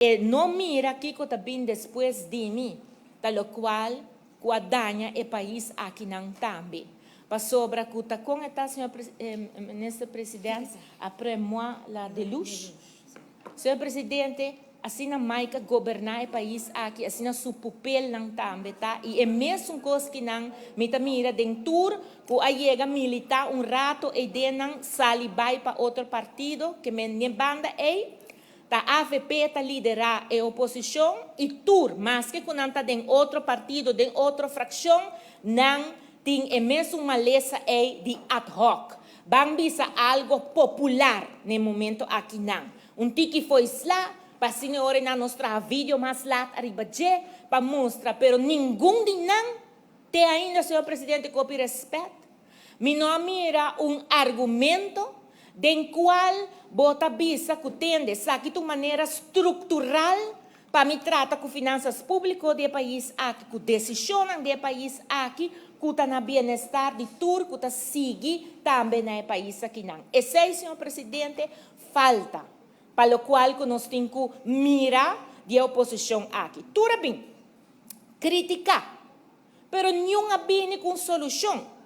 E no mira kico ta bin despues di mi, ta locual cu a daña e pais akinan tambe. Pasobra cu ta con e ta, señor Minister President, après moi la deluge. Señor Presidente, asina Mike a goberna e pais aki, asina su pupelnan tambe ta, y e mesun cos ki nan mi ta mira den tur cu a yega milita un rato ey den nan sali bay pa otro partido, ke men n'e banda ey, Ta avp ta lidera e oposicion y tur, maske cu nan ta den otro partido, den otro fraccion, nan tin e mesun malesa ey di ad hoc. Ban bisa algo popular n'e momento aki nan. Un tiki fo'i sla, pa asina e ora nan nos traha video mas laat ariba dje pa mustra, pero ningun di nan te ainda, señor Presidente, cu hopi respet, Mi no a mira un argumento den cual bo ta bisa cu tende esaki ta un manera structural pa mi trata cu finanzas publico di e pais aki, cu decisionnan di e pais aki cu ta na bienestar di tur cu ta sigui tambe na e pais akinan. Esey, señor Presidente, falta pa locual cu nos tin cu mira di e oposicion aki. Tur a bin critica. Pero niun a bini ku un solushon.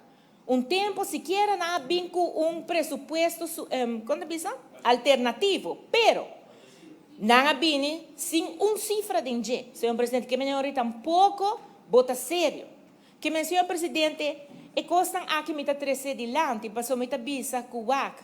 Un tempu sikiera nan a bin ku un presupuesto su, kon ta bisa? Alternativo. Pero, nan a bini sin un sifra den dje. Señor Presidente, ke menen ora tampoko bo ta serio. Ke men, señor Presidente, e kosnan aki mi ta trese dilanti pasobra mi ta bisa ku wak,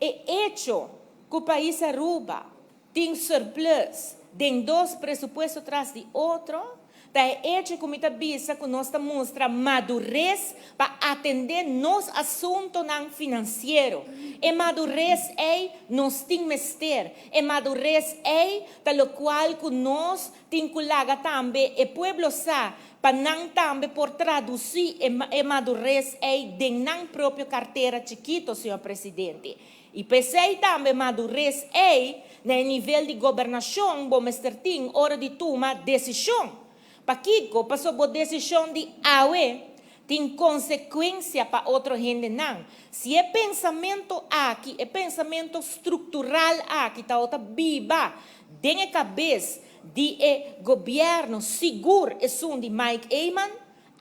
e echo ku pais Aruba Tin surplus den dos presupuesto tras di otro, ta e echo ku mi ta bisa ku nos ta mustra madures pa atendé nos asuntonan finansiero. E madures ei nos tin mester. E madures ei ta lokual ku nos tin ku laga tambe e pueblo sa pa nan tambe por tradusí e madures ei den nan propio kartera chikito, señor Presidente. I p'esei tambe madures ei na e nivel di gobernashon bo mester tin ora di tuma desishon. Pakiko? Pasobra bo desishon di awe tin konsekuensia pa otro hendenan. Si e pensamentu aki, e pensamentu struktural aki tabata biba den e kabes di e gobièrnu, sigur esun di Mike Eman,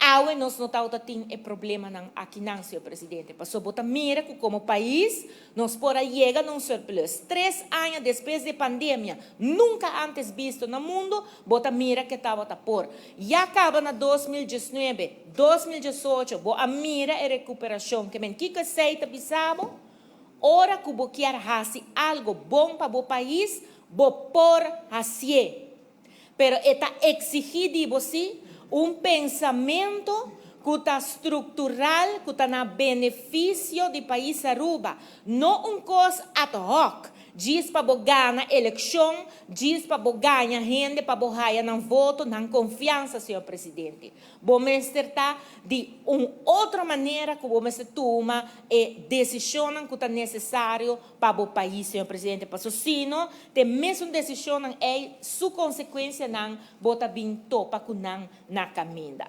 Awe nos no tawata tin e problemanan akinan, señor Presidente, pasobra bo ta mira cu como pais nos por a yega na un surplus. Tres aña despues di e pandemia, nunca antes bisto na mundo, bo ta mira ke tawata por. Ya caba na 2019, 2018 bo a mira e recuperacion. Ke men kico esey ta bisa bo? Ora cu bo kier haci algo bon pa bo pais, bo por hacié. Pero e ta exigí di bo sí un pensamento cu ta structural, cu ta na beneficio di pais Aruba, no un cos ad hoc, djis pa bo gana eleccion, djis pa bo gaña hende pa bo haya nan voto, nan confiansa, señor Presidente. Bo mester ta di un otro manera cu bo mester tuma e decisionnan cu ta necesario pa bo pais, señor Presidente, paso sino t'e mesun decisionnan ey su consecuencianan bo ta bin topa cu nan na caminda.